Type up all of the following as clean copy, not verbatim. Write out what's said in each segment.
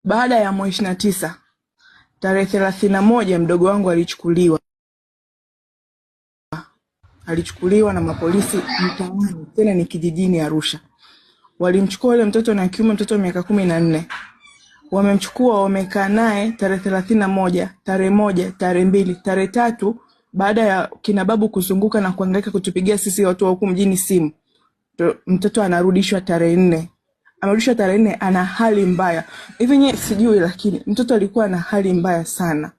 Baada ya mwezi 29, tarehe 31, mdogo wangu alichukuliwa. Alichukuliwa na mapolisi mtaani, tena ni kijijini Arusha. Walimchukua yule mtoto na kiume, mtoto wa miaka 14. Wamemchukua, wamekaa naye tarehe 31, tarehe 1, tarehe 2, tarehe 3, baada ya kina babu kuzunguka na kuhangaika kutupigia sisi watu wa huku mjini simu, mtoto anarudishwa tarehe 4. Amerudishwa tarehe 4, ana hali mbaya hivi nye sijui, lakini mtoto alikuwa na hali mbaya sana.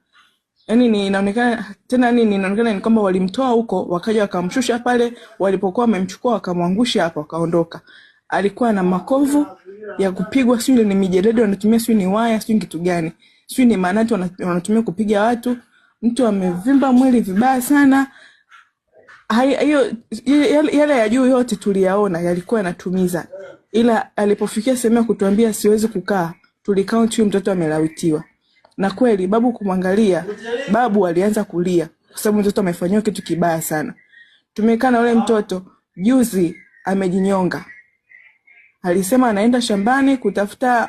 Yaani ni inaonekana tena nini, inaonekana ni kwamba walimtoa huko wakaja wakamshusha pale walipokuwa wamemchukua, wakamwangusha hapo, wakaondoka. Alikuwa na makovu ya kupigwa, sijui ni mijeledi wanatumia, sijui ni waya, sijui kitu gani, sijui ni manati wanatumia kupiga watu. Mtu amevimba mwili vibaya sana. Hiyo yale ya juu yote tuliyaona, yalikuwa yanatumiza, ila alipofikia sehemu ya kutuambia siwezi kukaa, tulicount huyu mtoto amelawitiwa. Na kweli babu kumwangalia, babu alianza kulia kwa sababu mtoto amefanyiwa kitu kibaya sana. Tumekaa na yule mtoto, juzi amejinyonga. Alisema anaenda shambani kutafuta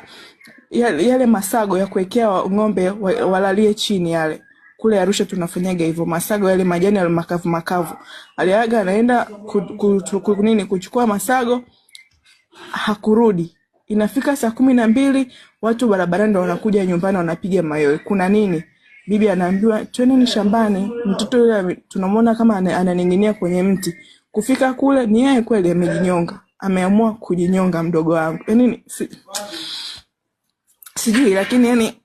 yale masago ya kuwekea ng'ombe walalie chini yale. Kule Arusha tunafanyaga hivyo, masago yale majani yale makavu makavu. Aliaga anaenda nini kuchukua masago, hakurudi. Inafika saa 12 watu barabarani ndo wanakuja nyumbani wanapiga mayowe. Kuna nini? Bibi anaambiwa twendeni shambani, mtoto yule tunamwona kama ananing'inia kwenye mti. Kufika kule ni yeye kweli amejinyonga. Ameamua kujinyonga mdogo wangu. Yaani sijui, lakini yani